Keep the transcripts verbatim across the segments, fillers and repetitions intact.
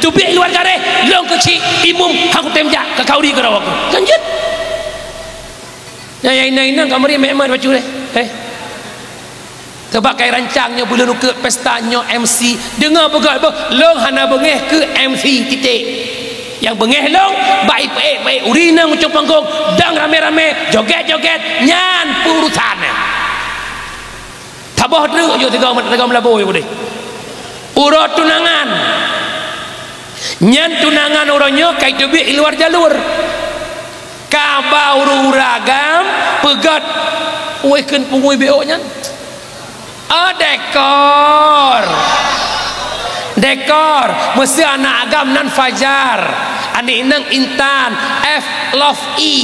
Teubiet luwa garéh, lôn keuchik, imum, han kutem jak, ka khauri keudroe keuh. Kan jeuet. Nyang inong-inong ka meuri mek-mek bacut deh. Eh. Sabab kai rancang nyoe, beu lôn ukeue pesta nyoe M C. Deungoe beugöt beuh, lôn hana beungéh keu M C, titik. Nyang beungéh lôn, bak ipeuék-peuék ureueng inong u cong panggong, dang ramé-ramé, jogét-jogét, nyan peurusan. Saboh treuk jok sigoe, sigoe meulaboh jok udeh. Uroe tunangan. Nyan tunangan uroe nyoe kai teubiet i luwa jalur. Ka ba ureueng-ureueng agam peugöt, wéh kheun pungui B O nyan. Oh, dekor. Dekor. Meusé aneuk agam nan Fajar. Aneuk inong Intan. F love E.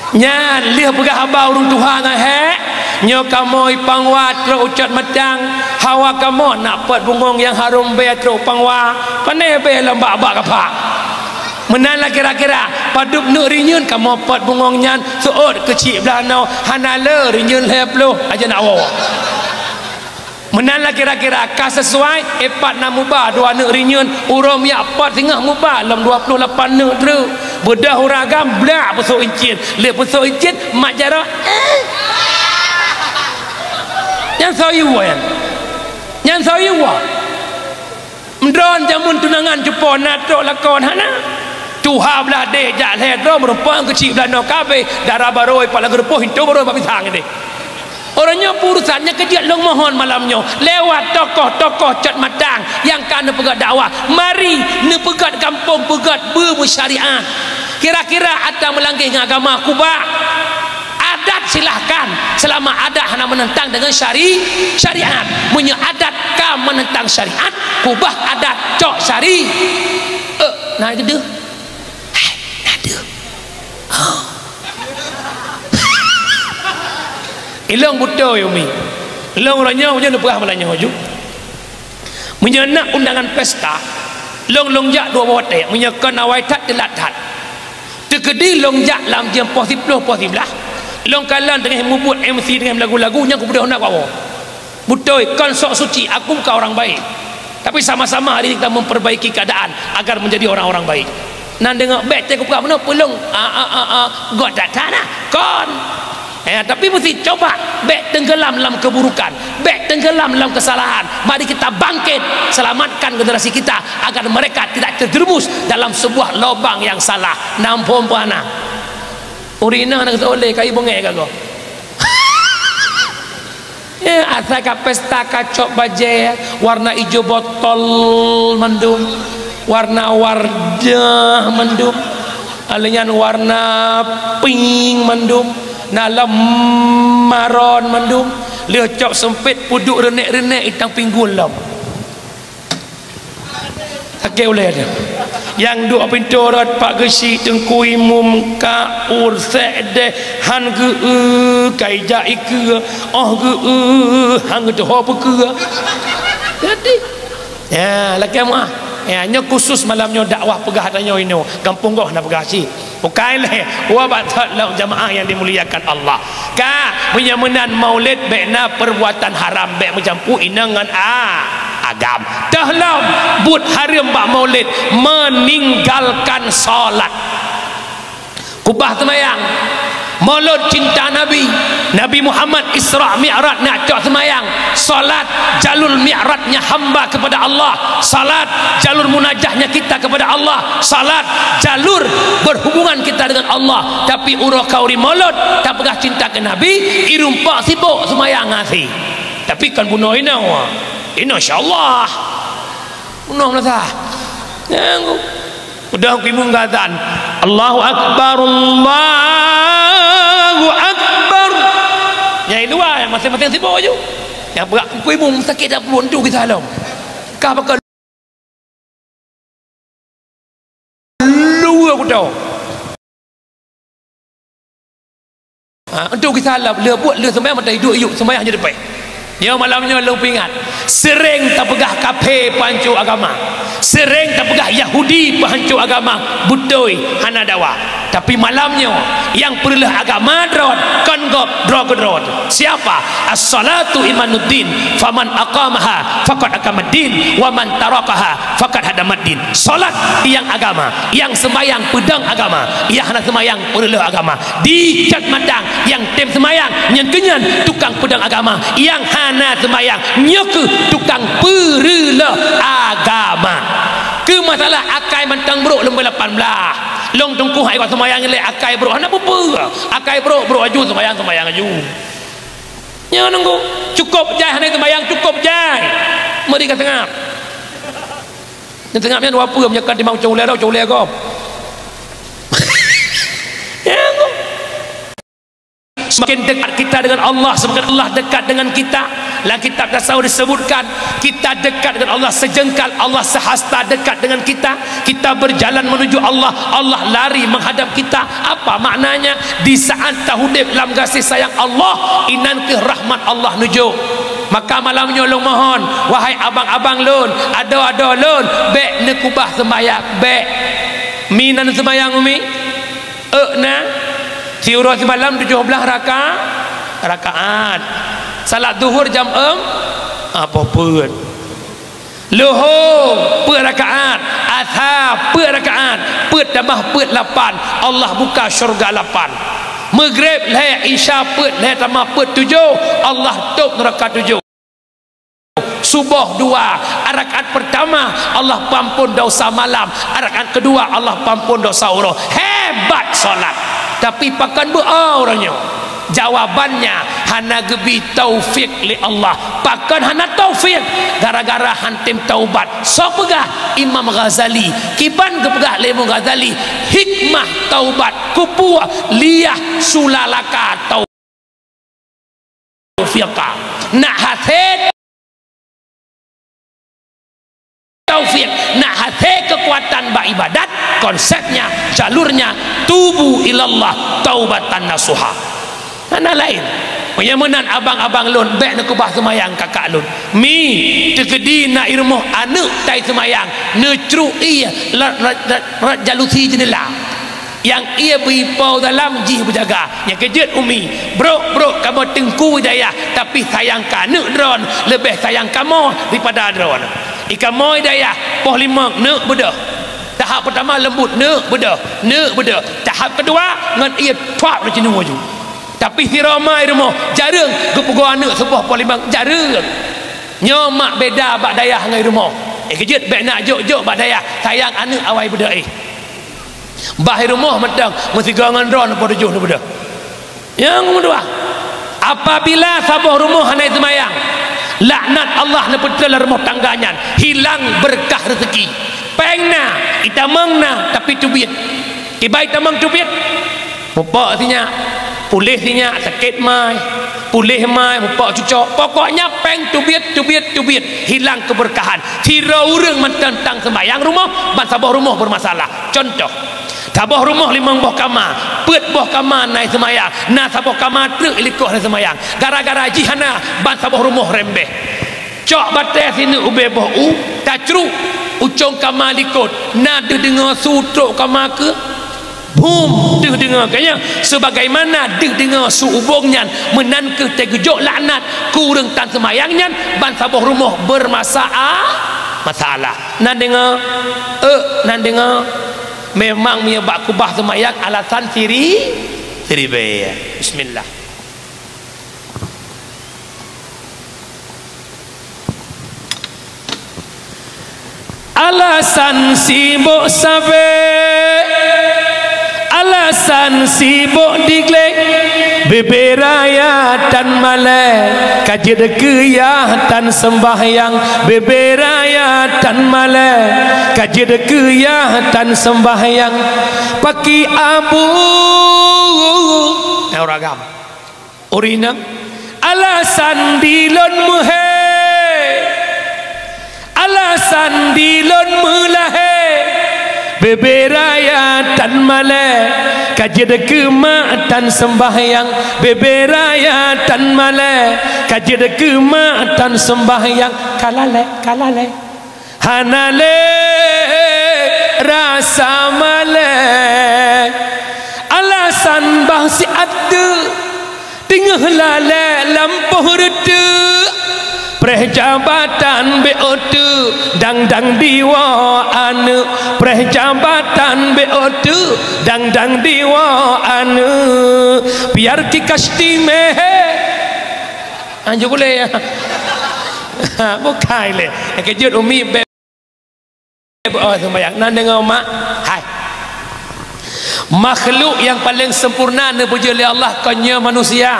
Nyan lheueh peugah haba ureueng tuha ngon hék, nyoe kamoe i Pangwa trok u Cot Matang, hawa kamoe nak pôt bungöng nyang harôm bèe trok u Pangwa, pané bèe lom bak-bak kapak. Meunan lah kira-kira, padub neuk rinyueng kamoe pôt bungöng nyan seuôt keuchik blaih noe, hana le rinyueng lhèe ploh aja nak woe. Meunan lah kira-kira ka sisuai, ipat na muba dua neuk rinyueng, uroe miyak pôt singoh muba lom dua ploh lapan neuk treuk. Beudôh ureueng agam blak peusôk incit, lé peusôk incit mat jaroe, eh. Nyan soe yue nyan. Nyan soe yue. Meudroe jameun tunangan cupo na trok lakon hana. Tuha blaih deh jak lhèe droe meurumpok keuchik blaih noe ka abéh, dara barô ipat lagoe rupoh, pintoe barô bak pisang deh. Uroe nyoe peurusan nyang keujeuet lôn mohon malam nyoe lewat tokoh-tokoh Cot Matang nyang ka neupeugöt dakwah, mari neupeugöt gampông, peugöt beumeusyariat. Kira-kira ata meulangge ngon agama, kubah. Adat silahkan, selama adat hana menentang dengan syari-, syariat. Meunyoe adat ka menentang syariat, kubah adat, cok syari-, eh, na deuh. Hai, na deuh. Oh. Ilong beutôi, Umi. Ilong uroe nyoe, ujoe neupeugah malam nyoe ju. Meunyoe na undangan pesta, lôn, lôn jak dua boh watèe, meunyoe kon awai that, teulat that. Teukeudi lôn jak lam jeuem poh siplôh, poh siblaih, lôn kalon teungoh mubuet M C, teungoh meulagu-lagu, nyan kubeudôh na kuwoe. Beutôi, kon sok suci, aku bukan orang baik. Tapi sama-sama hari ini kita memperbaiki keadaan agar menjadi orang-orang baik. Nan deungoe, bèk teuh kupeugah bunoe peulông, a, a, a, a, göt that-that na. Kon. Eh, tapi mesti coba, bèk tenggelam lam keburukan, bèk tenggelam lam kesalahan. Mari kita bangkit, selamatkan generasi kita agar mereka tidak terjerumus dalam sebuah lubang yang salah. Nampung buana. Urina nak oleh kai bungé gago. Eh, asai ka pesta ka cok bajèe, warna ijo botol mandum, warna wardah mandum, alèh nyan warna pink mandum, na lom maron mandum, lheueh cok seumpét peuduek reunek-reunek itang pinggul lom. Sakét ulèe teuh. Nyang duek pintoe rot Pak Geuchik, Teungku Imum, Kak Ur, Sek Deh, han geu-eu, kai jak ikeue, óh geu-eu, han geutuho peukeue. Jadi, ya, lakèe meuah. Ya, nyoe khusus malam nyoe dakwah peugah tanyoe inoe, gampông goh na peugah cit. Bukai lé, wa batot lom jamaah yang dimuliakan Allah. Ka, meunyoe meunan maulid bèk na perbuatan haram, bèk meucampur inong ngon a-, agam. Teuh lom, buet hareuem bak maulid, meninggalkan salat. Kubah seumayang. Maulud cinta Nabi. Nabi Muhammad Isra Mi'raj nak cok seumayang. Salat jalur mi'rajnya hamba kepada Allah. Salat jalur munajahnya kita kepada Allah. Salat jalur berhubungan kita dengan Allah. Tapi uroe khauri maulud, tapeugah cinta keu Nabi, i rumpok sibok seumayang ngon asèe. Tapi kon bunoe inoe. Inoe insya Allah. Bunoe meunasah. Nyang udah ku imum gazan. Allahu Akbar, Allahu Akbar. Nyang i luwa, masing-masing sibok ju. Nyang beurangkat ku imum sakét dak puluh, entu kisah lom. Kah pakai luwa kuto. Ha, entu kisah lom, le buet, le seumayang, mata iduek-iduek, seumayang je depan. Nyoe malam nyoe lôn peuingat. Seuréng tapeugah kafé peuhanco agama. Seuréng tapeugah Yahudi peuhanco agama. Beutôi, hana dawa. Tapi malam nyoe, nyang peureuleueh agama droe kon gob, droe keudroe. Siapa? As-salatu imaduddin, faman aqamaha faqad aqamaddin, wa man tarakaha faqad hadamaddin. Salat nyang agama, nyang seumayang peudong agama, nyang hana seumayang peureuleueh agama. Dicot matang, nyang tem seumayang, nyan keuh nyan tukang peudong agama, nyang hana seumayang, nyoe keuh tukang peureuleueh agama. Keu masalah akai mantong brok leumbôi lapan blah. Lôn teungku hai kau seumayang lé akai brok, hana peue-peue. Akai brok, brok aju, seumayang, seumayang aju. Nyoe nunggu. Cukup jai hana seumayang, cukup jai. Meuri ka seungab. Nyan seungab nyan dua peue, meunyoe ka timang cong ulée, cong ulée gob. Ya, nunggu. Semakin dekat kita dengan Allah, semakin Allah dekat dengan kita. Dalam kitab tasawuf disebutkan, kita dekat dengan Allah sejengkal, Allah sehasta dekat dengan kita. Kita berjalan menuju Allah, Allah lari menghadap kita. Apa maknanya? Di saat taudép lam gaséh sayang Allah, inan keuh rahmat Allah nujok. Maka malam nyoe lôn mohon, wahai abang-abang lôn, adoe-adoe lôn, bék neukubah seumayang, bék. Mi na neuseumayang, Umi? Euk na, siuroe simalam tujoh blaih raka-, rakaat. Salat Zuhur jam em, ah, poh peuet. Luho peuet rakaat, Asha peuet rakaat, peuet tamah peuet lapan, Allah buka syurga lapan. Maghrib lhée, Isya peuet, lhée tamah peuet tujoh, Allah tôp neuraka tujoh. Suboh dua, rakaat pertama Allah peuampon dosa malam, rakaat kedua Allah peuampon dosa uroe. Hebat salat. Tapi pakon beu-o uroe nyoe? Jawabannya, hana geubri taufik lé Allah. Pakon hana taufik? Gara-gara han tem taubat. Soe peugah? Imam Ghazali. Kiban geupeugah lé Imam Ghazali, hikmah taubat, kupeue? Liyah sulalaka tau- taufiqa. Nak hasé taufik, nak hasé keukuatan bak ibadat, konsepnya, jalurnya, tubu ilallah taubatan nasuha. Hana laén. Meunyoe meunan abang-abang lôn, bék neukubah seumayang kakak lôn. Mi, teukeudi na i rumoh aneuk tai seumayang, neucruk ié lat, lat, lat, lat jalusi jeundela. Nyang ié beuipo dalam jih beujaga. Nyang keujeuet Umi, brok-brok kamoe teungku i dayah, tapi sayang keu aneuk droen leubeh sayang kamoe daripada droen. I kamoe i dayah, poh limong neuk beudôh. Tahap peutama leumbut, neuk beudôh, neuk beudôh. Tahap keudua ngon ié tuak laju nyoe laju. Tapi sidroe ma i rumoh jareueng geupeugoe aneuk saboh poh limong, jareueng. Nyoe mak beda bak dayah ngon i rumoh. Eh, keujeuet bék nak jok-jok bak dayah, sayang aneuk awai beudôh éh. Bah i rumoh mantong meusigoe ngon droe neupeutujôh neubeudôh. Nyang meudua, apabila saboh rumoh hana seumayang, laknat Allah neupeutrön lam rumoh tangga nyan, hilang beureukat reuzeuki. Péng na, itamong na, tapi teubiet. Kiban itamong teubiet? Mupok sinyak, puléh sinyak, sakét mai, puléh mai, mupok cucok. Pokoknya péng teubiet, teubiet, teubiet, hilang keubeureukahan. Sidroe ureuëng mantong tang seumayang rumoh, ban saboh rumoh beureumasalah. Cuntoh, saboh rumoh limong boh kama, peuet boh kama na seumayang, na saboh kama treuk likot na seumayang. Gara-gara jih hana, ban saboh rumoh rembeh. Cok batée sineuk ubé boh u, tacruk, ucong kama likot, na deuh deungoe su trok kama keuh. Bum, deuh deungoe keuh nyan, sebagaimana deuh deungoe su ubong nyan, meunan keuh teugeujok laknat keu ureuëng tan seumayang nyan, ban saboh rumoh beureumasaa-, masalah. Na deungoe? Euk, na deungoe. Memang meunyoe bak kubah seumayang alasan siri-, siribée. Bismillah. Alasan sibok sabe, alasan sibok diglek, bebe raya tan malée, ka jeuet keu yah tan seumbahyang, bebe raya tan malée, ka jeuet keu yah tan seumbahyang, paki abu. Eh, ureuëng agam. Ureuëng inong, alasan dilôn meuhé, alasan dilôn meulahé, Bébé raya tan malée, ka jeuet keu mak tan seumbahyang. Bébé raya tan malée, ka jeuet keu mak tan seumbahyang. Ka lalée, ka lalée. Hana lé rasa malée. Alasan bah siat teuk, teungoh lalée lampôh reuteuek. Preh jabatan bék teuk, dang-dang diwoe aneuk. Preh jabatan bék teuk, dang-dang diwoe aneuk. Biar ki kasti meh. Anjur boleh ya. Bukai lé. Nyang keujeuet umi bék. Oh, sembahyang. Nan deungoe mak. Hai. Makhluk nyang paleng sempurna neupeujeuet lé Allah kon nyoe manusia.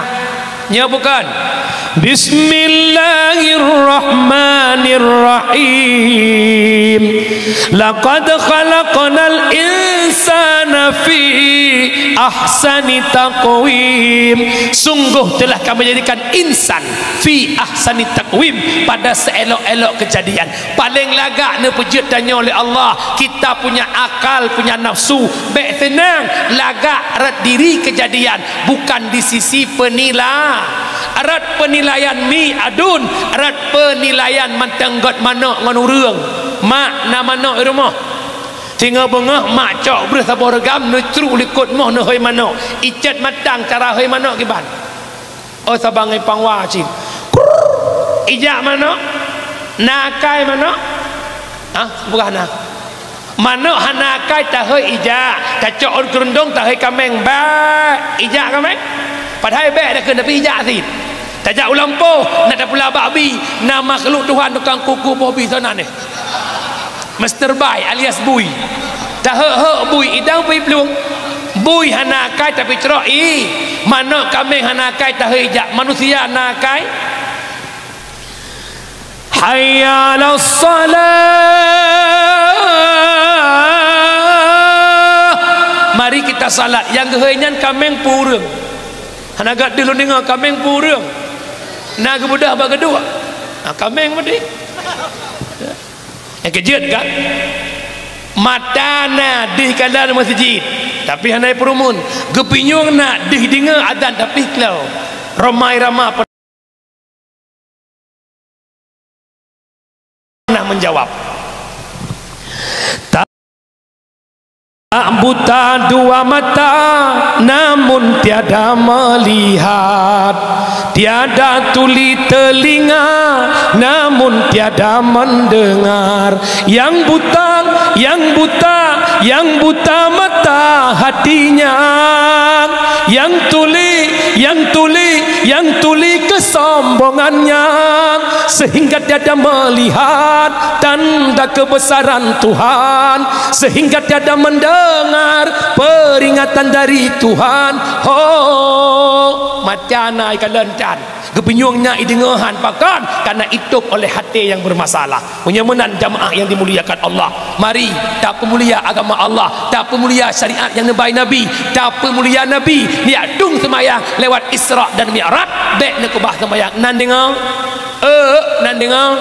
Nyoe bukon. Bismillahirrahmanirrahim. Laqad khalaqnal insana fi ahsani taqwim. Sungguh telah Kami jadikan insan fi ahsani taqwim, pada seelok-elok kejadian. Paleng lagak neupeujeuet tanyoe lé Allah. Kita punya akal, punya nafsu. Bék seunang, lagak rot diri kejadian, bukan di sisi penila-, rot penilaian mi adun, rot penilaian mantong göt manök ngon ureuëng. Mak na manök di rumoh. Singoh beungoh mak cok breuh saboh reugam, neucruk likot moh neuhôi manök. Icet matang cara hôi manök kiban. Oh, saban ngon pangwa cit. Ijak manök? Na akai manök? Hah? Peugah na. Manök hana akai tahôi ijak, tacok ôn keurundong tahôi kaméng. Ba, ijak kaméng. Padahai bék dakeuh, tapi ijak cit. Tajak u lampôh, na tapula bak bi, na makhluk Tuhan tukang kuku boh bi sana neh. Mister Bai alias Bui. Taheuek-heuek bui, idang bui plueng. Bui hana akai tapi crok i. Manök kaméng hana akai taheuek ijak. Manusia na akai. Hayya 'alas shalah. Mari kita salat. Nyang geuhôi nyan kaméng peue ureuëng. Hana gak deuh lôn deungoe kaméng peue ureuëng. Na geubeudôh bak geuduek. Ha, kaméng meuti. Nyang keujeuet kan? Mata na deuh kalon meuseujid, tapi hana peurumun. Geupinyueng na deuh deungoe azan, tapi klo. Ramai-ramai pernah menjawab. Tak buta dua mata, namun tiada melihat. Tiada tuli telinga, namun tiada mendengar. Yang buta, yang buta, yang buta mata hatinya. Yang tuli, yang tuli, yang tuli kesombongannya. Sehingga tiada melihat tanda kebesaran Tuhan, sehingga tiada mendengar peringatan dari Tuhan. Ho, mata na ikalon tan, geupinyueng na ideungoe han, pakon? Karena itôb oleh hati yang bermasalah. Meunyoe meunan jamaah yang dimuliakan Allah, mari tapeumulia agama Allah, tapeumulia syariat yang neubai Nabi, tapeumulia Nabi, niat dong seumayang lewat Isra dan Mi'raj, bék neukeubah seumayang. Nan deungoe? Eh, nan deungoe?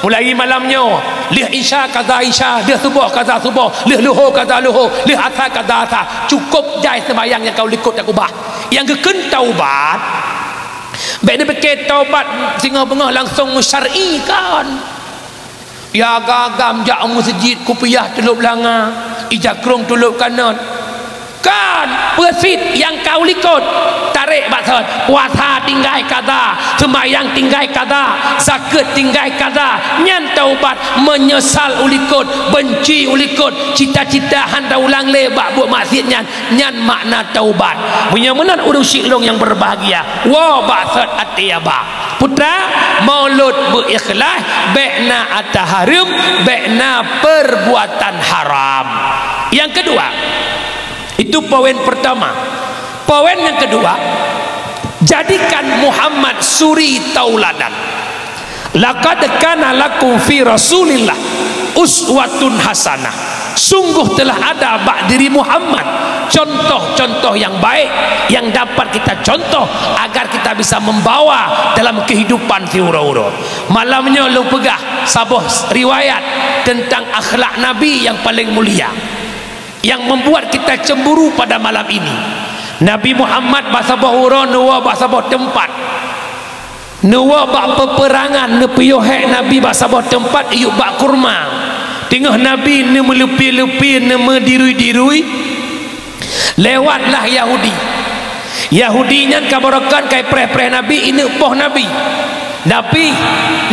Mulai malam nyoe, lheueh Isya kaza Isya, lheueh suboh kaza suboh, lheueh luho kaza luho, lheueh asa kaza asa. Cukôp jai seumayang nyang ka u likot takeubah. Nyang geukheun taubat, bék neupike taubat singoh beungoh langsong meusyar'i, kon. Ya gagam jak u meuseujid, kupiah tulop langa, ija krong tulop kanot. Kan, peue cit nyang ka u likot, tarek bak thon, puasa tinggai kaza, seumayang tinggai kaza, zakeuet tinggai kaza, nyan taubat, meunyeusal u likot, beunci u likot, cita-cita hana ulang lé bak buet maksiet nyan, nyan makna taubat. Meunyoe meunan ureuëng syik lôn nyang berbahagia, woe bak thon até aba. Putra, mulod beu ikhlaih, bék na ata hareuem, bék na perbuatan haram. Yang kedua, itu poin pertama. Poin yang kedua, jadikan Muhammad suri tauladan. Laqad kana lakum fi Rasulillah uswatun hasanah. Sungguh telah ada bak diri Muhammad contoh-contoh yang baik yang dapat kita contoh agar kita bisa membawa dalam kehidupan siuroe-uroe. Malam nyoe lôn peugah saboh riwayat tentang akhlak Nabi yang paling mulia. Yang membuat kita cemburu pada malam ini. Nabi Muhammad bak saboh uroe neuwoe bak saboh teumpat. Neuwoe bak peperangan, neupiôh hék Nabi bak saboh teumpat iyup bak kurma. Teungoh Nabi neumeuleupie-leupie, neumeudirui-dirui, lewatlah Yahudi. Yahudi nyan ka baroekon ka ipreh-preh Nabi, ineuk poh Nabi. Nabi,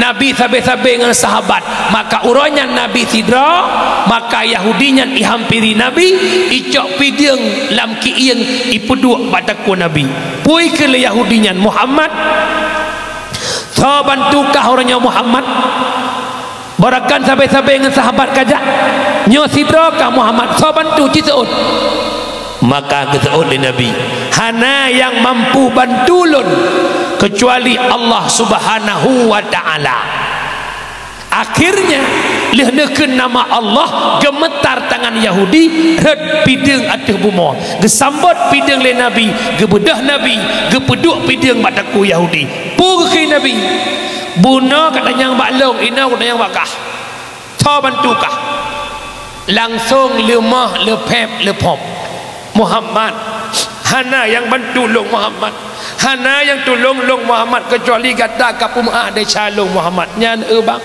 Nabi sabe-sabe ngon sahabat. Maka uroe nyan Nabi sidroe, maka Yahudi nyan ihampiri Nabi, icok pideueng lam kieng, ipeuduek bak takue Nabi. Peue kheun lé Yahudi nyan, "Muhammad, soe bantu kah uroe nyoe Muhammad?" Baroekon sabe-sabe ngon sahabat ka jak. "Nyoe sidroe kah Muhammad, soe bantu, ci seuôt?" Maka geuseuôt lé Nabi, "Hana nyang mampu bantu lôn keucuali Allah Subhanahu wa Ta'ala." Akhirnya, lheueh neukheun nama Allah, geumeutar tangan Yahudi, rhot pideueng ateueh bumoe. Geusambot pideueng lé Nabi, geubeudôh Nabi, geupeuduek pideueng bak takue Yahudi. Peue geukheun Nabi? "Bunoe ka tanyong bak lôn, inoe ku tanyong bak kah. Soe bantu kah?" Langsong leumoh, leupéb, leuphob. "Muhammad, hana nyang bantu lôn Muhammad. Hana nyang tulông lôn Muhammad keucuali gata ka peumeu'ah desya lôn Muhammad." Nyan eu bang.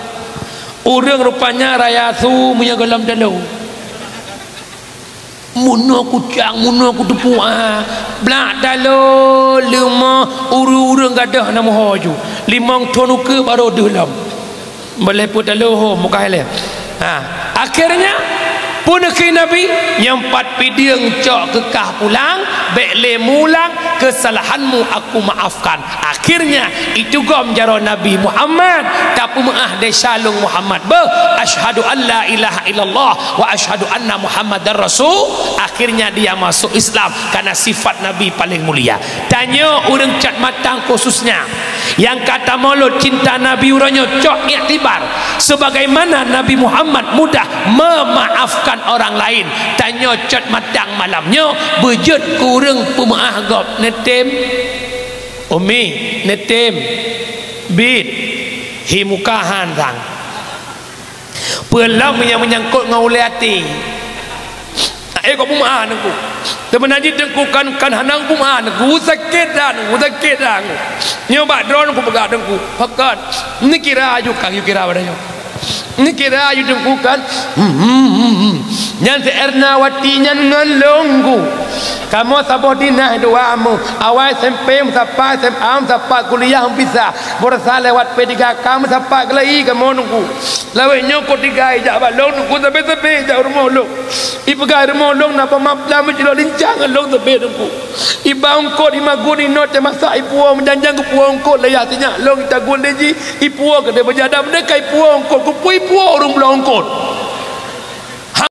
Ureuëng rupanya raya su meunyoe gohlom talo. Munoe kucang, munoe kuteupue, ah, blak talo, leumoh, ureuëng-ureuëng gadôh na meuho ju. Limong thon ukeue barô deuh lom. Boleh pun talo ho, muka ilée. Ha, akhirnya, peue neukheun Nabi, "Nyang pat pideueng cok keu kah pulang, bék lé mulang, keusalahanmu aku maafkan." Akhirnya, itugom jaroe Nabi Muhammad, tapeumeu'ah desya lôn Muhammad. Beuh, "Asyhadu an la ilaha illallah wa asyhadu anna Muhammadar Rasul." Akhirnya dia masuk Islam karena sifat Nabi paling mulia. Tanyoe ureuëng cat matang khususnya, nyang ka tamulod cinta Nabi uroe nyoe cok iktibar, sebagaimana Nabi Muhammad mudah memaafkan orang lain. Tanyoe cat matang malam nyoe beujeuet keu ureuëng peumeu'ah gob, neutem. Umi, neutem, bit, hi muka han sang. Peue lom nyang meunyangkot ngon ulée até. Eh, kok peumeu'ah Teungku? Teuma na jih Teungku kan, kan hana peumeu'ah Teungku. Sakét dah Teungku, sakét dah Teungku. Nyoe bak droe Teungku peugah Teungku. Pakon, neukira aju kah, yue kira pada nyoe. Neukira aju Teungku kan. Hmm, hmm, hmm, hmm. Nyan si Ernawati nyan ngon lôn Teungku. Kamoe saboh dinah dua amoe. Awai SMP meusapat, SMA meusapat, kuliah meupisah. Baroesa lewat P tiga K meusapat keulai kamoe Teungku. Lawét nyoe kot tiga ijak bak lôn Teungku, sabe-sabe ijak rumoh lôn. Ipeugah rumoh lôn na peumapeula meucilok lincah ngon lôn sabe Teungku. Iba eungkot, imagun, inot, teumasak, ipuwoe meujanjang geupuwoe eungkot, lé yah sinyak lôn itagun lé jih, ipuwoe keudeh beujada beudeh ka ipuwoe eungkot, keupeue ipuwoe ureuëng bloe eungkot.